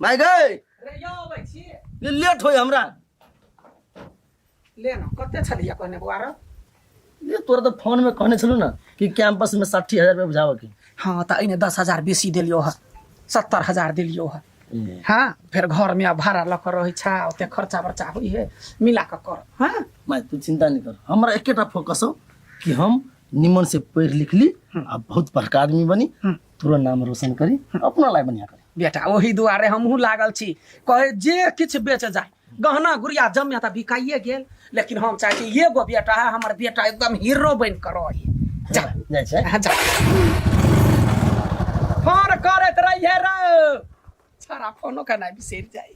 माय गए। रे यौ, अबै छी। ये लेट होय हमरा। ले न, कते छलियै कहने बौआ रो? ये तोरा तऽ फोन में कहने छलू ना कि कैंपस में 60,000 रुपया बुझाबऽ के। हाँ, तऽ एहिने 10,000 बेसी देलियौ हँ, 70,000 देलियौ हँ। हाँ, फेर घर में भाड़ा लऽ कऽ रहै छै, ओते खर्चा बर्चा होइ है, मिला कऽ कर। हाँ। माय, तू चिंता नहीं कर, हमरा एकेटा फोकस हो कि हम निमन से पढ़ लिख ली आ बहुत बड़का आदमी बनी, तोरा नाम रोशन करी, अपना लाइफ बढ़िया करी। बेटा, ओही दुआरे हमहूँ लागल छी। कहे जे किछु बेच जाय, गहना गुड़िया जमे तऽ बिकाइए गेल, लेकिन हम चाहै छी एगो बेटा है, हमर बेटा एकदम हीरो बनि कऽ रही। जा। जाइ छै। हाँ, जा। फोन करैत रहिए रे, छाड़ा फोनो केनाइ बिसरि जाइ।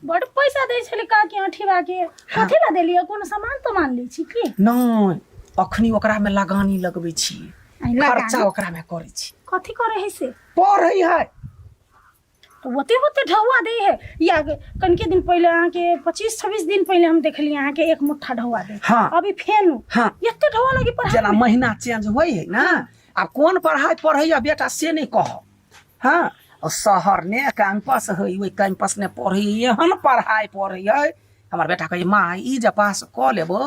बड पैसा दै छलै काकी अठीबा के, कथी ला देलियै? कोनो सामान तमान लै छी की? नहि, अखनी ओकरा में लगानी लगबै छी। आइ लगानी? खर्चा ओकरा में करै छी। कथी करै है से? पढ़ै है। तऽ ओते ओते ढौआ दै है? या कनिके दिन पहिले, अहाँके 25-26 दिन पहिले हम देखलियै अहाँके एक मुट्ठा ढौआ दै। अभी फेन एते ढौआ लगी पढ़ाइ? जेना महीना चेंज होइ है ना, आ कोन पढ़ाइ पढ़ैया बेटा से नहि कहब। हाँ, और शहर ने कैंपस है, ओहि कैंपस ने पढ़ै, एहन पढ़ाइ पढ़ै है। हमर बेटा कहै, माँ, ई जे पास कऽ लेबो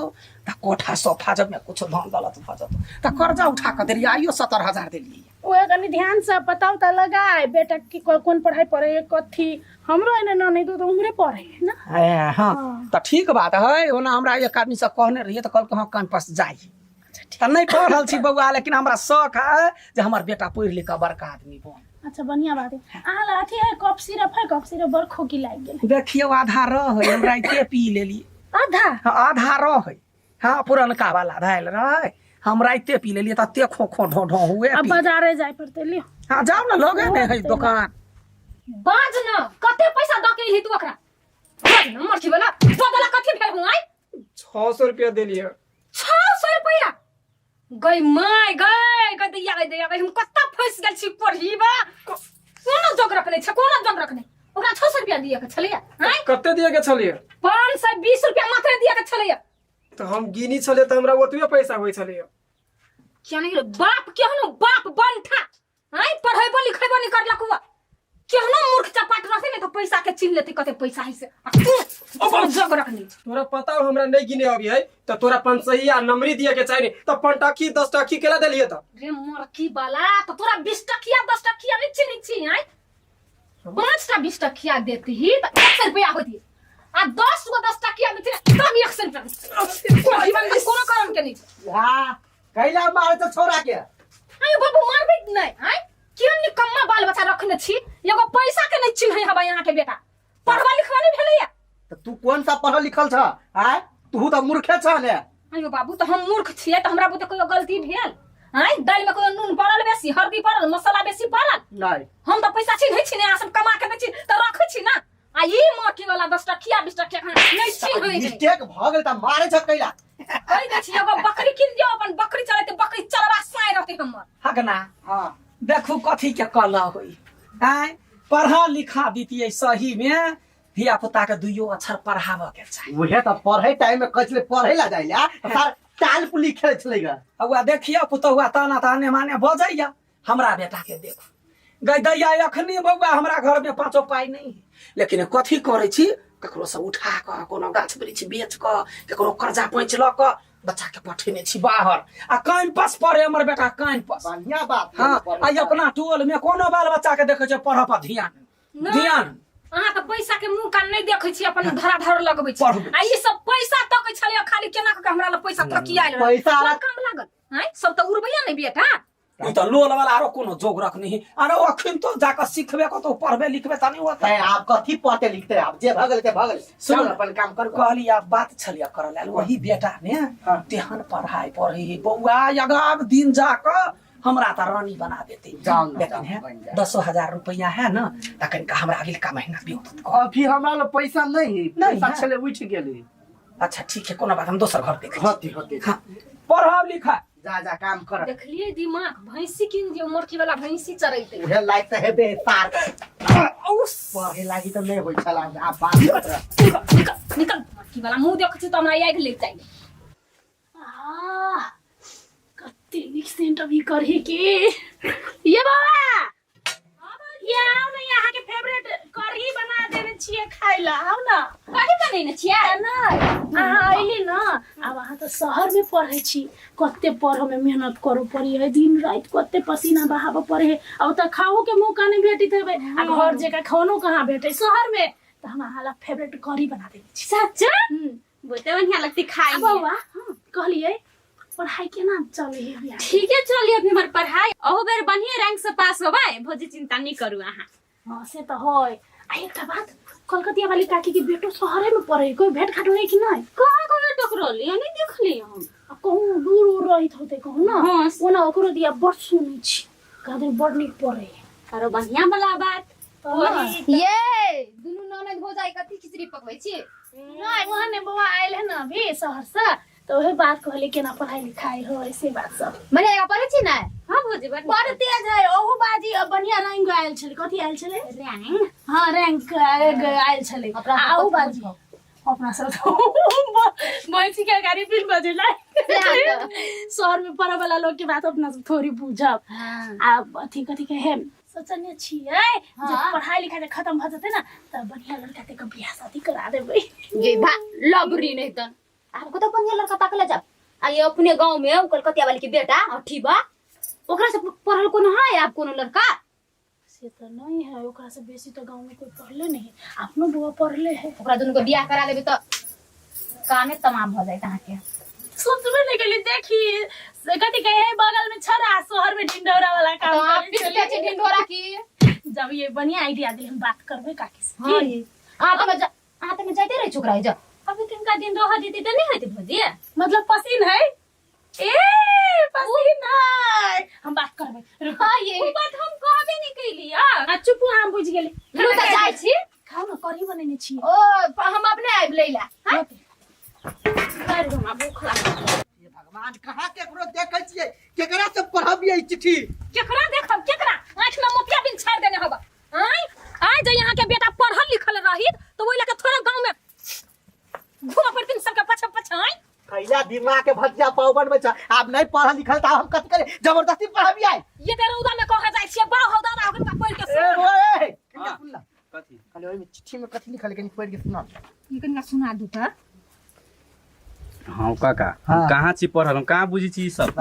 तऽ कोठा सोफा जब में कुछ धन दौलत भऽ जेतौ। तऽ कर्जा उठा कऽ देलियै, आइयो 70,000 देलियै। ओहे कनि ध्यान से बताउ तऽ लगाय बेटा कि कोन पढ़ाइ पढ़ै है कथी। हमरो एने ननैदो तऽ उम्हरे पढ़ै है ना। ए, हाँ। हाँ। तऽ ठीक बात है। ओना हमरा एक आदमी से कहने रहियै तऽ कहलकै हँ, कैंपस जाइ। अच्छा, ठीक। तऽ नहि पढ़ल छी बौआ, लेकिन हमरा शौक है जे हमर बेटा पढ़ि लिख कऽ बड़का आदमी बन। अच्छा, बढ़िया बात है। अहाँ ला अथी है, कफ सिरप है? कफ सिरप बड़ खोकी लागि गेल। देखियौ, आधा रहै, हम राइते पी लेली। आधा? हाँ, आधा रहै। हाँ, पुरनका वाला धैल रहै, हम राइते पी लेलियै तऽ एते खो खो ढो ढो हुए। अब पी। बाजारे जाय पड़तै, लियो। हाँ, जाउ ने, लगे ने है दोकान। बाज न, कते पैसा दऽ के एलही तू ओकरा? बाज न, मरछी वाला बदला कथी भेल हूँ आइ? 600 रुपया देलियै। 600 रुपया? गई my, गई गई दैया, गई दैया, गई, हम कत्ता फंस गेल छी। पढ़ी बा कोनो जोग रखने छै, कोनो जोग रखने। ओकरा 600 रुपया दिए के छलैया आँय? कते दिए के छलियै? 520 रुपया मात्र दिए के छलैया। तऽ हम गिनी छलियै तऽ हमरा ओतबे पैसा होइ छलैया। किया नहीं रे बाप, केहनो बाप बनठा आँय, पढ़ेबो लिखेबो नहीं करलक हुआ। केहनो मूर्ख चपाट रहते ने तऽ पैसा के चिन्ह लेते कते पैसा है से। आ तू कोनो जग रखने छै। तोरा पता हो हमरा नहीं गिने अभी है तऽ तोरा पंचसही आ नमरी दिए के चाही, तऽ पंटकी 10 टकी केला देलियै तऽ? रे मरकी वाला, तऽ तोरा 20 टकिया 10 टकिया नहीं चिन्है छी आँय? 5टा 20 टकिया देती ही तऽ 100 रुपया होती, आ 10 गो 10 टकिया देती तब 100 रुपया। जीवन में कोनो काम के नहीं छै। हाँ, कैला मारे तो छोरा के? आय बाबू, मारबै नहीं आय। केहन निकम्मा बाल बच्चा रखने छी, एगो पैसा के नहीं चिन्है हवा। यहाँ के बेटा पढ़वा लिखवा नहीं भेलैया। तऽ तू कोन सा पढ़ल लिखल छ आय? तू तऽ मूर्खे छ ने। आयो बाबू, तऽ हम मूर्ख छियै तऽ हमरा बुते कहियो गलती भेल आय? दालि में कहियो नून पड़ल बेसी, हल्दी पड़ल, मसाला बेसी पड़ल? नहीं। हम तऽ पैसा चिन्है छी ने, अहाँ सब कमा के दै छी तऽ रखै छी ना। आ ई माटी वाला 10 टकिया 20 टकिया खाना नहीं चिन्है है। मिस्टेक भऽ गेल तऽ मारे छ कैला? कहि दै छी, एगो बकरी कीन दियौ, अपन बकरी चलेतै, बकरी चलबा साँय रहतै हमर। हगना। हाँ। देखू कथी के कला होई आय। पढ़ा लिखा दितियै सही में, धिया पुता के दुइयो अक्षर पढ़ाबऽ के चाही। उहे तऽ पढ़े टाइम में कहै छलै पढ़े ला जाइ ला, सार टाल पुली खेलै छलै गा। हौआ देखियौ, पुतहुआ ताना ताने माने बजैया। हमरा बेटा के देखू गई दैया, अखनी बौआ हमरा घर में पाँचो पाई नहीं है, लेकिन कथी करै छी? ककरो से उठा कऽ, कोनो गाछ वृक्ष बेच कऽ, ककरो कर्जा पैंच लऽ कऽ बच्चा के पठेने छी बाहर आ कैंपस पढ़े हमर बेटा, कैंपस। बढ़िया बात। हाँ, आ अपना टोल में कोनो बाल बच्चा के देखै छै पढ़ऽ पर ध्यान? नहि। ध्यान। अहाँ तऽ पैसा के मुंह कान नहि देखै छी, अपन धरा धर लगबै छी। पढ़बै। आ ई सब पैसा तकै छलै खाली, केना कऽ के हमरा लग पैसा तकियायल रहै। पैसा कोन काम लागल आँय? सब तऽ उड़बैया ने बेटा। ई तऽ लोल वाला आरो कोनो जोग रखनी है। अरे अखन तो जाकर सिखबे कतौ, पढ़बे लिखबे तऽ नहीं होता। है, आब कथी पढ़ते लिखते, आब जे भऽ गेल से भऽ गेल। सुन। चल अपन काम कर। कहली आब बात छलिया करऽ लेल, वही बेटा ने तेहन पढ़ाई पढ़े है बौआ, अगाब दिन जाकऽ हमरा तऽ रानी बना देते। जाउ ने, लेकिन जाउ, है बनि जायत। 10,000 रुपया है ना, तऽ कनिका हमरा अगिलका महीना व्यतीत कर। अभी हमरा लग पैसा नहीं है। नहीं पैसा है। छलै उठि गेलै। अच्छा ठीक है, कोनो बात, हम दोसर घर देखै छी। होते होते। हाँ, पढ़ब लिखा। जा जा, काम कर। देखलियै दिमाग, भैंसी कीन दियौ, मरकी वाला भैंसी चरेतै। उहे लायक तऽ हेबे सार। पढ़े लागी तऽ नहि होइ छला, आब बात कर। निकल निकल निकल, मरकी वाला मुंह देखै छी तऽ हमरा आगि लागि जाइ। आह, कते नीक सेंट अभी करही के। ये बाबा, ये आउ ने यहाँ के फेवरेट कढ़ी बना देने छियै खाय ला, आउ ना। कढ़ी बनेने छियै? नहि, अहाँ अयली ना, आब अहाँ तऽ शहर में पढ़ै छी, कते पढ़ऽ में मेहनत करऽ पड़ी है, दिन राति कते पसीना बहाबऽ पड़े है, आ ओतऽ खाओ के मौका नहि भेटैत हेबै, आ घर जकाँ खानो कहाँ भेटै शहर में, तऽ हम अहाँ ला फेवरेट कढ़ी बना देने छी। सच? हम्म। बहुते बढ़िया लगती खाइ आ में। बौआ, कहलियै पढ़ाई केना चले है अभी? ठीके चली अभी हमर पढ़ाई, अहू बेर बढ़िया रैंक से पास होबै भौजी, चिंता नहीं करू अहाँ। हाँ से तऽ है। आ एकटा बात, कलकतिया वाली काकी के बेटो शहरे में पढ़े, कोई भेंट घाट होय कि नहीं? कहाँ को टकरली नहीं देखली हम। आ कहूँ दूर उर रहित होते कहूँ ना। हाँ। ओना ओकरो दिया बड़ सुनै छी, कहते बड़ नीक पढ़े है। आरो बढ़िया वाला बात। तऽ ये दुनू ननद भौजाई कथी खिचड़ी पकबै छी? नहीं, वहाँ ने बौआ आयल है ना अभी शहर से, तऽ ओहे बात कहली केना पढ़ाई लिखाई हो, ऐसे बात सब। बढ़िया जगह पढ़ै छी ने? हाँ भौजी, बड़ बड़ तेज है ओहू बाजी, अब बढ़िया रैंक आयल छलै। कथी आयल छलै? रैंक। हाँ, रैंक आयल छलै। अपना आ सब ओहू कथी बाजी अपना सब भैंसी के गाड़ी बिन बजेला। सएह तऽ। शहर में पढ़े वाला लोग के बात अपना सब थोड़ी बुझब। हाँ। आ अथी कथी कहे सोचने छियै जे हाँ। पढ़ाई लिखाई जे खत्म भऽ जेतै ने तऽ बढ़िया लड़का देख के बियाह शादी करा देबै। गे भा लबरी नहीं तन आब कतौ बढ़िया लड़का ताकले जाब। आ ये अपने गांव में उ कलकतिया वाली के बेटा अठीबा, ओकरा से पढ़ल कोनो है आब कोनो लड़का? से तऽ नहीं है, ओकरा से बेसी तऽ गांव में कोई पढ़ले नहीं है, अपनो बौआ पढ़ले है। ओकरा दुनू के बियाह करा देबे तऽ कामे तमाम भऽ जायत अहाँके। सोचबे नहीं केली, देखी से कथी कहे है, बगल में छड़ा शहर में ढिंढोरा वाला काम तो आप करै पीस छलै। के छै ढिंढोरा की। जब ये बढ़िया आइडिया दिल, हम बात करबे काकी से। हाँ, की? ये। अहाँ तऽ अहाँ तऽ जाइते रहै छी ओकरा एहिजा। अभी तिनका दिन रह देती तऽ नहीं होती भौजी। मतलब पसीन है, ए पसीन है, हम बात करबे, रुको। हाँ, ये। उ बात हम कहबे नहीं कैली आ। आ चुप, हम बुझ गेली। लू तऽ जाइ छी। खाउ ना, कढ़ी बनेने छी। ओ हम अपने आबि लै ला। हाँ? कर हमरा भूख लागल। हे भगवान, कहाँ केकरो देखै छियै? केकरा से पढ़बियै ई चिट्ठी? केकरा देखब? केकरा आँख में मोतिया बिन छाड़ देने हब? आय आय, जे यहाँ के बेटा पढ़ल लिखल रहित तो ओइ लके थोड़ा गांव में घूम पड़तिन सबके पछ पछ। आय कैला दिमाग के भजिया पाव बनबै छ। आब नहीं पढ़ल लिखल त हम कथि करे? जबरदस्ती पढ़बियै? ये ते रौदा में कह जाय छियै, बाह हो दादा हो गेल पढ़ के। ए बौआ, ए कनिया, हाँ। सुन ना। कथी? खाली ओहिमे चिट्ठी में कथी लिखल है, कनि पढ़ि के सुना। ये कनिका सुना दू त। हाँ काका। हाँ। कहाँ छी पढ़ल, हम कहाँ बुझी छी ई सब?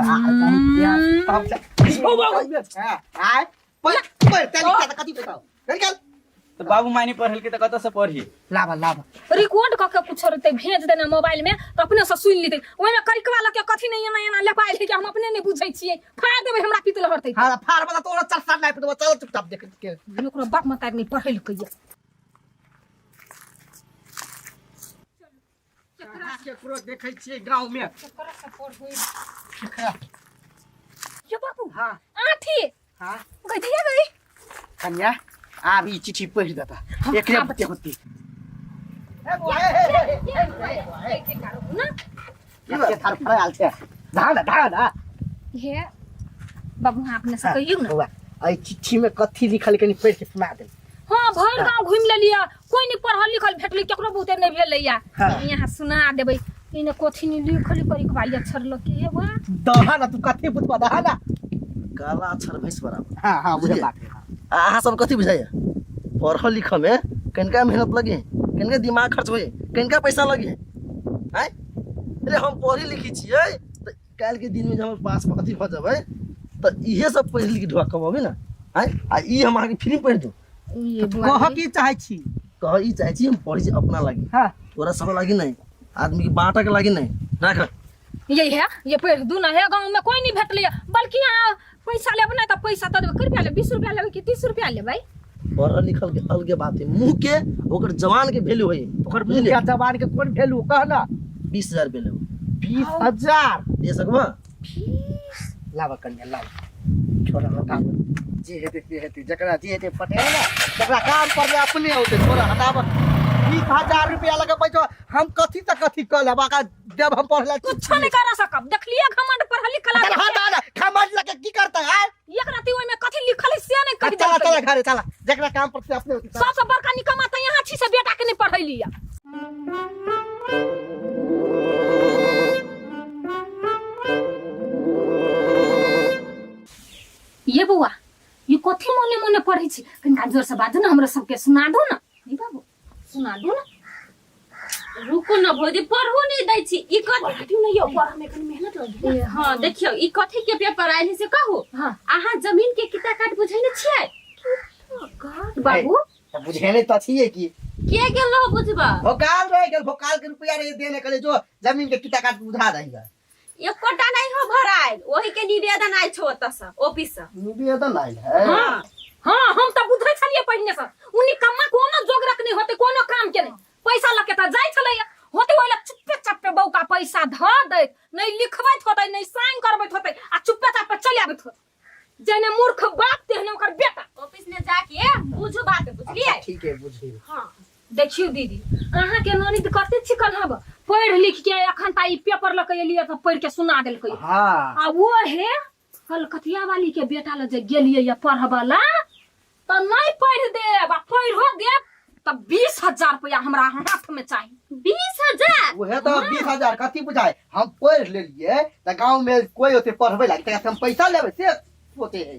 आय पढ़ पढ़ ते लिखा त कथी बताओ, निकल। तऽ बाबू माय नहीं पढ़ल के तऽ कतऽ से पढ़ी? लाबा लाबा। रिकॉर्ड क के कुछ रहते भेज देना मोबाइल में तो अपने से सुन लेते। ओहि में करिकवा लके कथी नहीं एना एना लेपायल है कि हम अपने नहीं बुझै छियै, फाड़ देबै हमरा पितल हरतै। हां, फाड़ बता तोरा, चल साथ लाइफ देबो, चल चुपचाप देख के। ओकरो बाप मतारी नहीं पढ़ै लिखै। कहाँ केकरो देखै छियै गाँव में? केकरा? ये बाबू। हाँ। आठी। हाँ। गई दैया गई। कन्या, आब ई चिट्ठी पढ़ि देता, एकरे बुते होती। ए बौआ, ए, ए, ए, ए, ए, ए, ना। ए, थार फड़ायल छै, धान धान। हे बाबू, हाँ, अपने से कहियौ ना। बौआ, एहि चिट्ठी में कथी लिखल कनि पढ़ि के सुना दे। हाँ, भर गांव घुमि लेलियै, कोई नहीं पढ़ल लिखल भेटलै, केकरो बहुते नहीं भेलैया। हाँ। यहाँ सुना देबै, इने कथी नहीं लिखल करी के अक्षर लके हे बा। दहा ना, तू कथी बुझबा, दहा ना। काला अक्षर भैंस बराबर। हाँ हाँ, बुझे बुझलियै? बात है, हाँ। आ अहाँ सब कथी बुझाइया? पढ़ल लिखऽ में कनिका मेहनत लगे, कनिका दिमाग खर्च होए, कनिका पैसा लगे। आँय अरे, हम पढ़ी लिखी छियै तऽ काल्हि के दिन में जब हमर पास अथी भऽ जेबै तऽ इहे सब पढ़ि लिखि ढुआ कमबै ने। आँय, आ ई हम अहाँके फ्री पढ़ि दू। ये बुआ कह की चाहै छी? कह ई चाहै छी, हम पढ़ै छी अपना लागी। हाँ। तोरा सब लागी नहीं, आदमी के बाँटऽ के लागी नहीं, राख। ये है, ये पढ़ दू ना है, गांव में कोई नहीं भेटलै, बल्कि यहाँ पैसा लेब ना तऽ पैसा दऽ देबै। रुपया लेबै, 20 रुपया लेबै कि 30 रुपया लेबै? पढ़ल लिखल के अलगे बात है, मुँह के ओकर जवान के वैल्यू है। ओकर मुँह के जवान के कोन वैल्यू, कह ना। 20,000 रुपया लेबै। 20,000 दे सकबा? लाबऽ कन्या, लाबऽ, छोड़ा हटाबऽ, जे हेतै से हेतै, जकरा जे हेतै पटेबै ने, जकरा काम पड़लै अपने औतै। छोड़ा हटाबऽ, 20,000 रुपया लगबै छौ, हम कथी से कथी कऽ लेब? आका देब हम पढ़ले कुछो नहीं कर सकब, देखलिए घमंड पढ़ल लिखल चल आदमी। हटा ना, घमंड लगे की करतै? आय एक राति ओहिमे कथी लिखल है से नहीं कहि चला देलकै। चला घरे चला, जकरा काम पड़तै अपने औतै, चला। सबसे बड़का निकम्मा तऽ यहाँ छी से बेटा के नहीं पढ़ैलियै। ये बौआ, ये कथी मोने मोने पढ़ै छी कनिका जोर से बाजू ने हमरा सबके सुना दू ने नहीं बाबू सुना दू ने रुकू न भौजी पढ़ू नहीं दै छी ई कथी पढ़ातियो नहीं यो पढ़ में कनी मेहनत लगी ए, हाँ देखियौ ई कथी के पेपर आयल है से कहू हाँ। अहाँ जमीन के किता काट बुझै ने छियै बाबू तऽ बुझेने तऽ छियै की के गेल रहो बुझबा भोकाल रह गेल भोकाल के रुपया रहे देने के लिए जो जमीन के किता काट बुझा रही है एकोटा नहीं हो भरायल ओही के निवेदन आयल छौ ओतऽ से ऑफिस से निवेदन आयल है हाँ हाँ हम तऽ बुझै छलियै पहिने से उ निकम्मा कोनो जोगरक नहि होते कोनो काम के नहि पैसा लऽ के तऽ जाइ छलैया होते ओहि लए चुप्पे चाप्पे बौका पैसा धऽ दैत नहि लिखबैत होतै नहि साइन करबैत होतै आ चुप्पे चाप्पे चलि आबैत होतै जेहने मूर्ख बाप तेहने ओकर बेटा ऑफिस में जाके बुझू बात बुझलियै अच्छा, ठीक है बुझी हाँ देखियौ दीदी अहाँके ननद कते चिकन हब पढ़ि लिख के अखन ता ई पेपर लऽ के एलियै तऽ पढ़ि के सुना देलकै हाँ आ वो हे कलकतिया वाली के बेटा लग जे गेलियै या पढ़बला तऽ नहि पढ़ि देब आ पढ़ो देब तऽ 20,000 रुपया हमरा हाथ में चाही 20,000 उहे तो 20,000 कथी बुझाए हम पढ़ लेलिए त गांव में कोई होते पढ़बे लागी तकरा से हम पैसा लेबे से होते है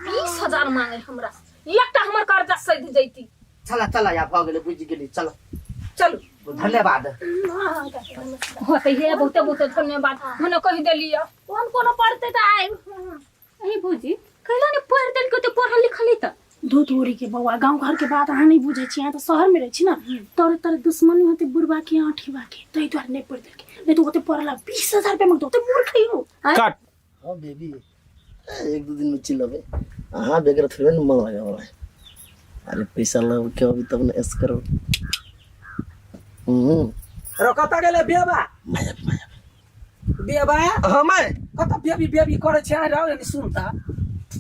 20,000 मांगे हमरा से। एकटा हमर कर्जा सधि जैती चला चला या भ गेलै बुझि गेली चलो चलू धन्यवाद होते हे बहुते बहुते धन्यवाद मने कहि देलियै कोन कोनो पढ़ते तऽ आयब अरे भौजी कैला ने पढ़ देलको ते पढ़ल लिखल है त धूत उड़ी के बौआ गाँव घर के बात अहाँ नहीं बुझै छी अहाँ तऽ शहर में रहै छी ना तोरे तोरे दुश्मनी होते बुढ़बा के आँठीबा के ताहि दुआरे नहीं पढ़ि देलकै नहीं तऽ ओते पढ़ला 20,000 रुपया मांगते ओते मूर्ख है हो आँय? काट हाँ बेबी एक दू दिन में चिल्लबे अहाँ बेगर थोड़े न मन लगे वाला है अरे पैसा लग के अभी तब न ऐस करो हम्म रो कतऽ गेलै बेबा माया माया बेबा हाँ मैं कतऽ बेबी बेबी करै छै आइ रहो यानी सुन तऽ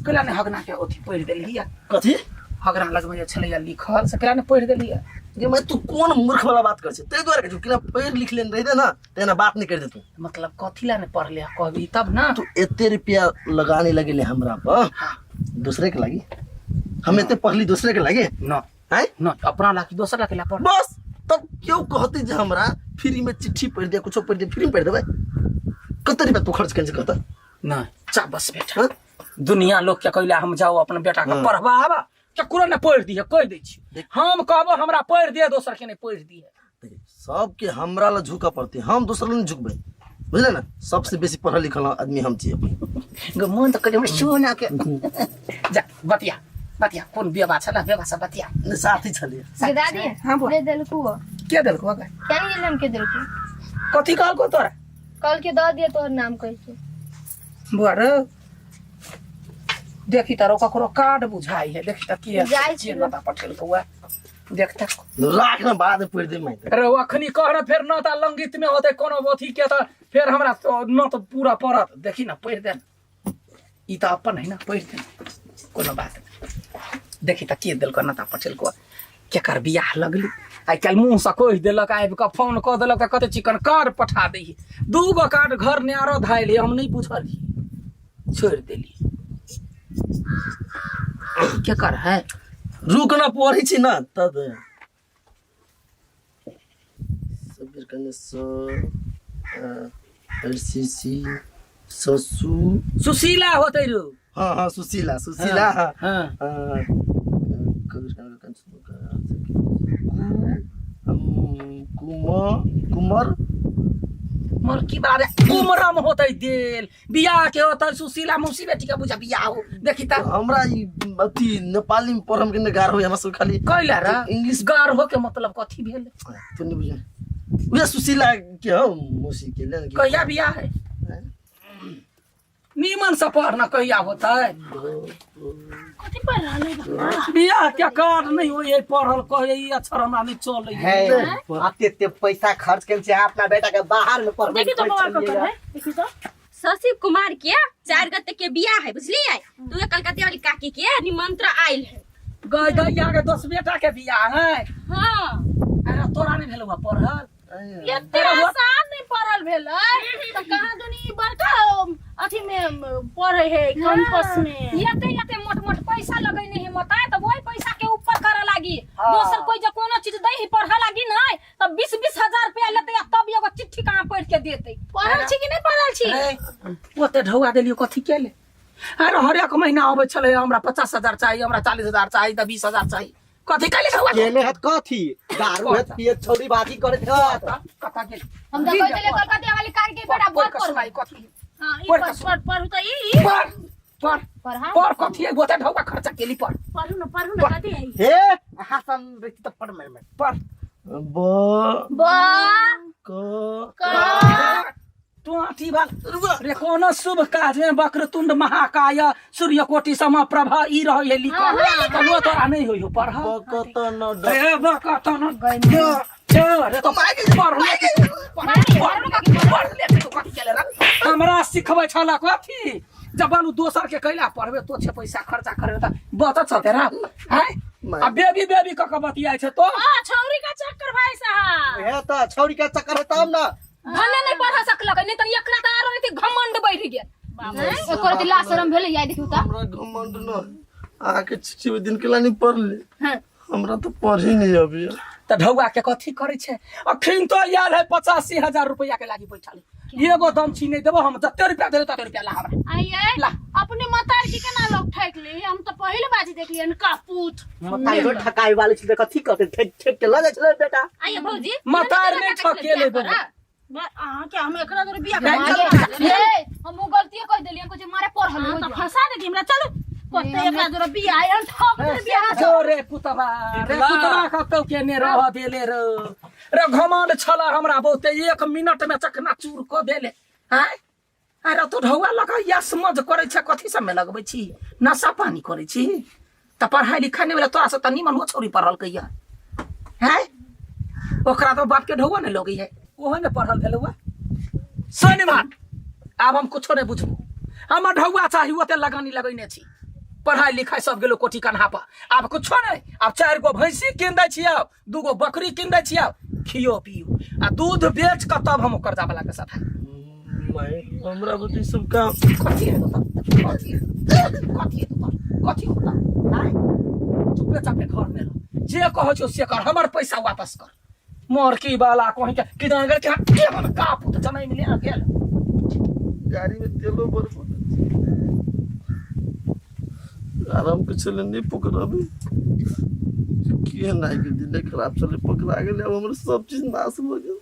कैला ने हगना के अथी पढ़ि देलही कथी हगना लगमे जे छलैया लिखल से कैला ने पढ़ि देलही ये मैं तू कौन मूर्ख वाला बात कर छे ताहि दुआरे कहै छौ कि पढ़ि लिख लेने रहिते ना तेना बात नहीं कर दे तू मतलब कथी ला ने पढ़ले कहबी तब ना तू एते रुपया लगाने लगेले हमरा पर दूसरे के लागी हम एते पढ़ली दूसरे के लागे न हैं न अपना लागी दोसर लागी ला पढ़ बस तब क्यों कहते जे हमरा फ्री में चिट्ठी पढ़ दे कुछो पढ़ दे फ्री में पढ़ देबै कते रुपया तू खर्च केने छे कहता न चा बस बेटा हाँ? दुनिया लोग के कहला हम जाओ अपन बेटा के हाँ। पढ़वाबा केकरो ने पढ़ दिहे कहि दै छी हम कहबो हमरा पढ़ दिहे दोसर के नहीं पढ़ दिहे देखिए, सबके हमरा ला झुकऽ पड़तै हम दोसर ला नहीं झुकबै बुझले ने सबसे बेसी पढ़ल लिखल आदमी हम छियै गो मन तऽ करै सोना के जा बतिया बतिया कोन बेबा छला बेबा से बतिया नहि, साथी छलियै गे दादी हाँ बोल दे देलकू हो। के देलको गे क्या नहीं गेल हम के देलकू कथी कहलको तोरा कल के दऽ दिया तोहर नाम कहि के बुआ रे देखी तारो ककरो कार्ड बुझाई है देखी त के जाइ छी। के नता पठेलको हुआ देखता राख ने बाद में पढ़ि दे मैं अरे ओ अखनी कह न फेर न त लंगित में होते कोनो अथी के त फेर हमरा तो न त पूरा पड़त देखी न पढ़ि दे ई त अपन है ना पढ़ि दे कोनो बात नहीं देखी त के देलको नता पठेलको केकर बियाह लगली आइ काल्हि मुँहसँ कहि देलक आबि कऽ फोन कऽ देलक तऽ कते चिकन कार्ड पठा दै दू गो कार्ड घर ने आरो धायल हम नहि बुझली छोड़ि देली केकर है रुक ना पढ़ै छी ना तब सबेर कने स सी सी ससु सुशीला होतै रो हाँ हाँ सुशीला सुशीला हाँ हाँ हाँ, कबीर कने कने कुम कुमर मोर की बारे कुमरम होतै देल बियाह के होतै सुशीला मौसी बेटी के बुझा बियाह हो देखी त हमरा ई अथी नेपाली में पढ़म के गार हो हमरा सब खाली कैला रे इंग्लिश गार हो के मतलब कथी भेल तू नहीं बुझे उहे सुशीला के हो मौसी के ले कहिया बियाह है नीमन से पढ़ न कहिया होतै कथी पढ़ रहल है बाबा बियाह के कार्ड नहीं होई है पढ़ल कहे ई अक्षर हमरा नहीं चलै है एते एते पैसा खर्च केने छै अपना बेटा के बाहर में पढ़बै देखी तो बौआ ककर है देखी तो शशि कुमार के 4 गते के बियाह है बुझलियै तू ये कलकतिया वाली काकी के निमंत्रण आयल है गय दैया के दोस बेटा के बियाह है हाँ अरे तोरा नहीं भेलौ पढ़ल एते आसान नहीं पढ़ल भेलै तऽ कहाँ दुनी ई बड़का अथी में पढ़े है कैंपस में एते एते मोट मोट पैसा लगैने है मताए तऽ वही पैसा के ऊपर करे लागी दोसर कोई जे कोनो चीज दै ही पढ़े लागी नहीं तऽ 20-20 हजार रुपया लेते आ तब एगो चिट्ठी कहाँ पढ़ के देते पढ़ल छी कि नहीं पढ़ल छी रे ओते ढौआ देलियो कथी के ले अरे हरेक महीना अबै छलै हमरा 50,000 चाही, हमरा 40,000 चाही, तऽ 20,000 चाही। कथी कैले ढौआ? केने हत कथी दारू हत पिए छौड़ी बाजी करैत हत। कता गेल? हम तऽ कहि देलियै कलकतिया वाली कार के बेटा पढ़ बहुत कऽ पढ़ सुनाई कथी? हां, ई पढ़ पढ़ कऽ पढ़ पढ़ू तऽ ई ई पढ़ पढ़। पढ़ा। पढ़ कथी है गोते ढौआ खर्चा केली? पढ़। पढ़ू न, पढ़ू न, कथी है? हे अहाँ सन रहिती तऽ पढ़ में पढ़। ब ब क क तू अथी बाल रे, कोनो शुभ काज में वक्रतुंड महाकाय सूर्य कोटि सम प्रभा ई रहै है लिखल, तनो तोरा नहि होइ हो पढ़। ब क त न ड। रे बकतन रे तो पढ़ ले, पढ़ ले। तू कथी केले रे? हमरा सिखबै छला कथी? जब बालू दोसर के कैला पढ़बे तो छे पैसा खर्चा करे त बत चलते रा हैं आ बेबी बेबी क क बतियाइ छै तो। आ छौरी का चक्कर भाई साहब। हे तऽ छौड़ी के चक्कर है तब न। भने नहि पढ़ सकलक, नहि तऽ एकरा तऽ आरो एते घमंड बढ़ि गेल। एकर दिला शरम भेलै आइ देखियौ तऽ। हमरा घमंड न, अहाँके चिट्ठी ओहि दिन केला नहीं पढ़ली। हाँ। हमरा तऽ पढ़ी नहीं अभी। तऽ ढौआ के कथी करै छै? अखन तो आयल है 85,000 रुपया के लागी बैठल, एगो दम छी नहीं देबो हम। जते रुपया देबो तते रुपया ला हमरा। आइए। ला। अपने मतार की केना लोग ठकले, हम तो पहले बाजी देखलियन कापूत। मतारी ठकाई वाली छलै, कथी कहते, ठेक ठेक के लऽ जाइ छलै बेटा। आइए भौजी। मतार नहि ठकेले बबा। अहाँ के हम एकरा दुआरे बियाह नहीं, करब। चल। ए, हम उ गलती कह देलियन कुछ मारे पढ़ल अहाँ हो तऽ फंसा देती हमरा। चलू, कते एकरा दुआरे बियाह एहन ठक देने बियाह। जो रे पुतबा रे पुतबा, कतौ के ने रह देले रे। रे घमंड छला हमरा बहुते, एक मिनट में चकना चूर क देले। आय अरे तू ढौआ लगा या समझ करै छै? कथी सब में लगबै छी? नशा पानी करै छी तऽ पढ़ाई लिखाई नहि भेलै तोरा से तऽ निमन हो छौरी पढ़लकै या हैं। ओकरा तो बाप के ढौआ नहि लगै है, ओहो ने पढ़ल भेलै। हुआ शनिवार आब हम कुछो नहि बुझबो, हमर ढौआ चाही। ओते लगानी लगैने छी, पढ़ाई लिखाई सब गेलो कोठी कन्हा पर। आब कुछो नहि, आब 4 गो भैंसी कीन दै छियै, 2 गो बकरी कीन दै छियै, खियो पियो आ दूध बेच कऽ तब हम कर्जा वाला के साथ। माय, हमरा बुद्धि सब काम कथी है तोहर? कथी है? कथी है तोहर? कथी होता? आँय? चुपे चापे घर में रह, जे कहै छौ से कर, हमर पैसा वापस कर। मोरकी वाला कहीं के किदन गेल के केहन कापूत जनैम ले गेल। गाड़ी में तेलो बर्बाद, आराम के चले नहीं पकड़ाबे के। नाइ के दिने खराब चले, पकड़ा गेले, अब हमर सब चीज नाश भ गेल।